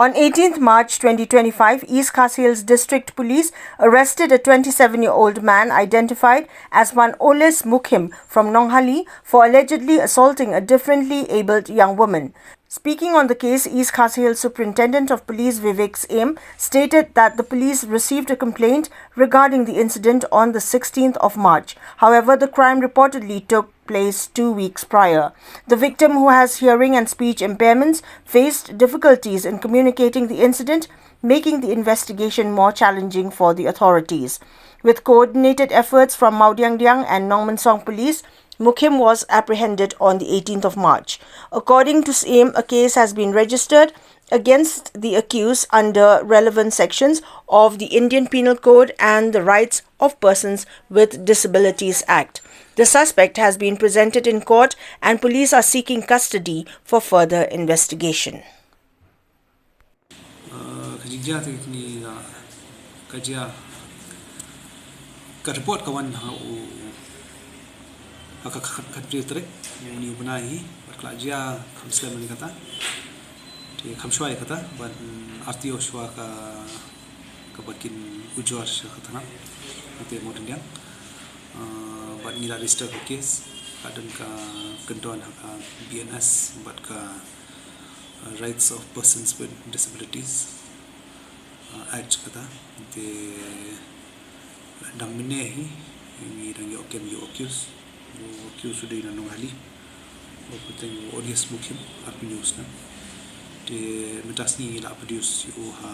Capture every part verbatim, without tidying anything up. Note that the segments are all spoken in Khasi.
On eighteenth March twenty twenty-five, East Khasi Hills District Police arrested a twenty-seven-year-old man identified as one Oles Mukhim from Nonghali for allegedly assaulting a differently abled young woman. Speaking on the case, East Khasi Hills Superintendent of Police Vivek Syiem stated that the police received a complaint regarding the incident on the sixteenth of March. However, the crime reportedly took place two weeks prior. The victim, who has hearing and speech impairments, faced difficulties in communicating the incident, making the investigation more challenging for the authorities. With coordinated efforts from Mawdiangdiang and Nongmensong police, Mukhim was apprehended on the eighteenth of March. According to Syiem, a case has been registered against the accused under relevant sections of the Indian Penal Code and the Rights of Persons with Disabilities Act. The suspect has been presented in court and police are seeking custody for further investigation. Uh, ka jingjia te kini la ka jia ka report ka wan ha u ha ka khat khat tri tarik ni u bnai hi bad ka la jia kham slem ni kata te kham shwa ïa kata bad arti o shwa ka ka bad kin ujor sha ka thana te mo dang uh, bad ngi la register ka case ka don ka kyndon ha ka B N S bad ka uh, Rights of Persons with Disabilities uh, Act kata te dang mynne hi ngi dang ïoh kem ïoh accuse ïoh accuse u dei na Nonghali u pateng u Oles Mukhim arphew snem te mynta sngi ngi la produce ïa u ha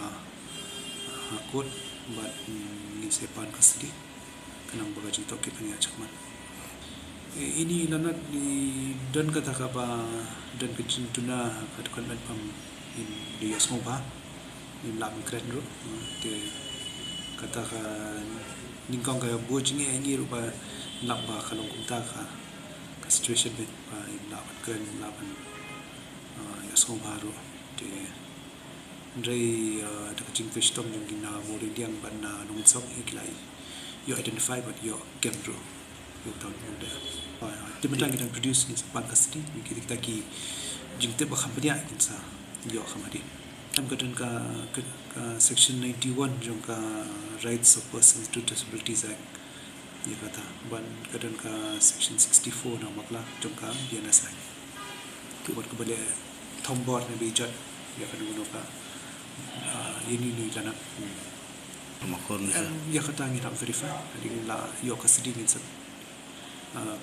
ha court bad ngin sa pan custody. Ka nang ba ka jingtohkit ka ngi ïa shakmat. Ini lanat ni don kata kaba don ka jingtuna ka dukan ban pam in di ïa sngewbha in lap kren ruh te kata ka nyngkong ka buh jingeh ngi ruh ba lap ba ka long kumta ka ka situation bad ba in lap kren lap ïa sngewbha ruh te Hynrei da ka jingpynshitom jong ki na Mawdiangdiang bad na Nongmensong hi ki la ïoh identify bad ïoh kem ruh ïoh tawn ruh da. Te mynta ngi dang produce ngi sa pan custody ngi kita ki jingtip ba kham bniah ngi sa ïoh kham hadien. Em ka don ka section ninety one jong ka Rights of Persons with Disabilities Act. Ïa kata ban ka don ka section sixty four na bakla jong ka B N S Act. Tu wat ka bale thombor ne bi jot ïa ka dunu ka ïa ni ni lana. Ïa kata ngi hap verify hadi ngi la ïoh ka sidi ngin sat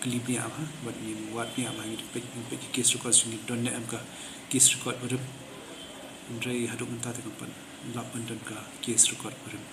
kli bniah ba bad ngin wad bniah ba ngin pek ngin pek case record ngin don ne em ka case record barim. Hynrei haduh mynta te kan pan lap ban don ka case record barim.